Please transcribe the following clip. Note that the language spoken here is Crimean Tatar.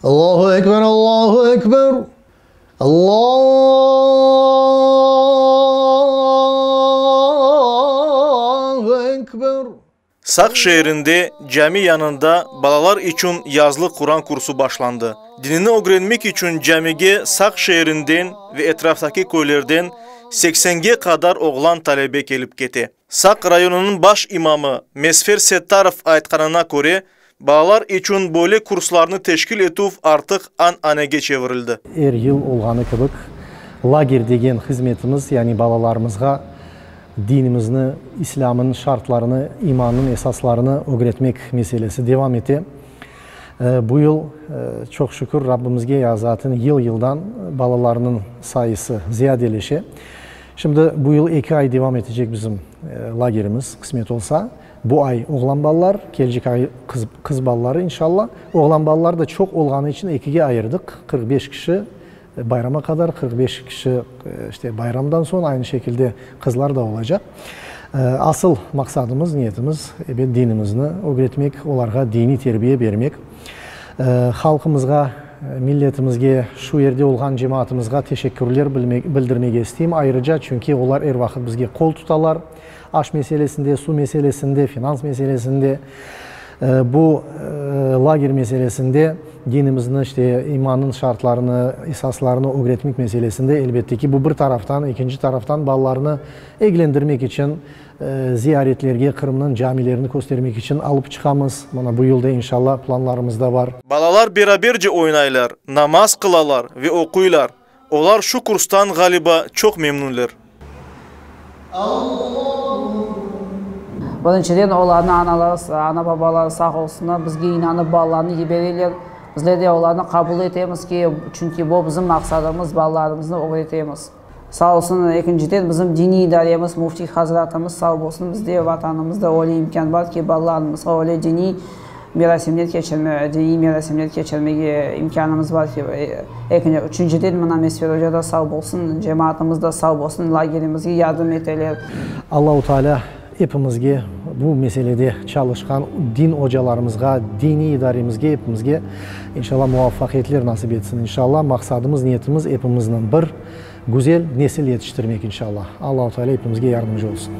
Allahu Ekber, Allahu Ekber, Allahu Ekber. Saq şeerinde cami yanında balalar içün yazlıq Quran kursu başlandı. Dinini ögrenmek içün camige Saq şeerinden ve etraftaki köylerden seksenge qadar oğlan talebe kelip kete. Saq rayonınıñ baş imamı Mesfer Settarov aytqanına köre, balalar içün böyle kurslarnı teşkil etüv artıq an-anege çevirildi. Er yıl olğanı kibi, lager degen hızmetimiz, yani balalarımızğa dinimizni, İslâmnıñ şartlarını, imannıñ esaslarını ögretmek meselesi devam ete. Bu yıl, çoq şükür, Rabbimizge ya zaten yıl-yıldan balalarnıñ sayısı ziyadeleşe. Şimdi bu yıl eki ay devam etecek bizim lagerimiz, qısmet olsa. Bu ay oğlan balalar, kelecek ay qız, qız balaları, inşalla. Oğlan balalar da çoq olğanı içün ekige ayırdıq, 45 kişi bayrama qadar, 45 kişi işte bayramdan soñ, aynı şekilde qızlar da olacaq. Asıl maqsadımız, niyetimiz, ebet, dinimizni ögretmek, olarğa diniy terbiye bermek. Halqımızğa, milletimizge, şu yerde olğan cemaatımızğa teşekkürler bildirmege isteyim ayrıca, çünki olar er vaqıt bizge qol tutalar, aş meselesinde, suv meselesinde, finans meselesinde, bu lager meselesinde, dinimizni, işte, imannıñ şartlarını, esaslarını ögretmek meselesinde, elbette ki, bu bir taraftan, ekinci taraftan balalarnı eglendirmek içün, Ziyaretlerge, Qırımnıñ camilerini köstermek içün alıp çıqamız. Mına bu yıl da, inşalla, planlarımızda bar. Balalar beraberce oynaylar, namaz qılalar ve oquylar. Olar şu kurstan, ğaliba, çoq memnünler. Birinciden, olarnıñ anaları, ana-babaları sağ olsunlar, bizge inanıp balalarını yibereler. Bizler de olarnı qabul etemiz ki, çünki bu bizim maqsadımız, balalarımıznı ögretemiz. Sağ olsun, ekinciden, bizim diniy idaremiz, Müftiy hazratımız sağ bolsun, bizde Vatanımızda öyle imkân bar ki, balalarımızğa öyle diniy merasimler keçirme, diniy merasimler keçirmege imkânımız bar ki, ekinci, üçünciden, mına Mesfer oca da sağ bolsun, cemaatımız da sağ bolsun, lagerimizge yardım eteler. Allahu Teala epimizge bu meselede çalışqan din ocalarımızğa, diniy idaremizge epimizge inşallah muvafaqiyetler nasip etsin inşallah. Maqsadımız, niyetimiz epimizniñ bir, güzel nesil yetiştirmek inşallah. Allahu Teala epimizge yardımcı olsun.